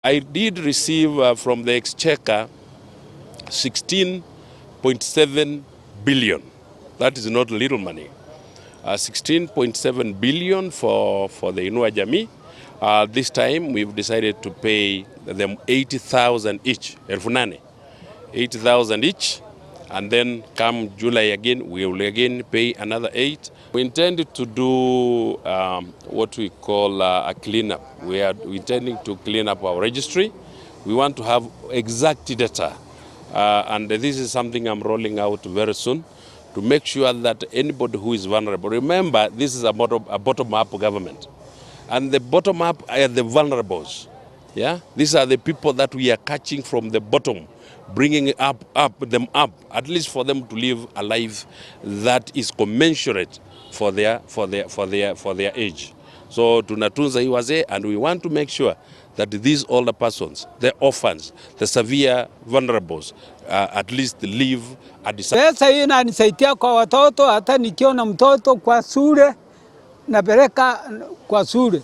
I did receive from the exchequer 16.7 billion. That is not little money. 16.7 billion for the Inua Jamii. This time we've decided to pay them 80,000 each, 8,000. 80,000 each, and then come July again, we will again pay another 8. We intend to do what we call a cleanup. We are intending to clean up our registry. We want to have exact data, and this is something I'm rolling out very soon to make sure that anybody who is vulnerable, remember, this is a bottom-up government. And the bottom up are the vulnerables. Yeah, these are the people that we are catching from the bottom, bringing up them up, at least for them to live a life that is commensurate for their age. So tunatunza hii wazee and we want to make sure that these older persons, the orphans, the severe vulnerables, at least live a Pesa hii inanisaidia kwa watoto, hata nikiona mtoto kwa shule napeleka kwa shule.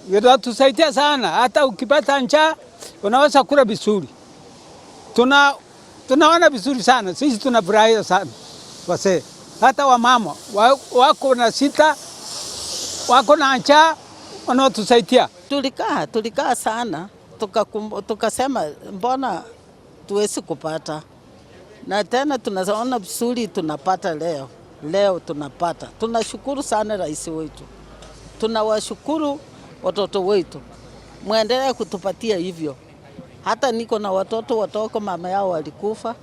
Inatusaidia sana, hata ukipata njaa unaweza kula vizuri. Tunaona vizuri sana, sisi tunafurahia sana wazee, hata wamama wako na sita, wako na njaa, wanaotusaidia. Tulikaa sana tukasema mbona tuwezi kupata, na tena tunaona vizuri tunapata leo leo tunapata. Tunashukuru sana rais wetu, tunawashukuru watoto wetu, mwendelee kutupatia hivyo. Hata niko na watoto watoko mama yao walikufa.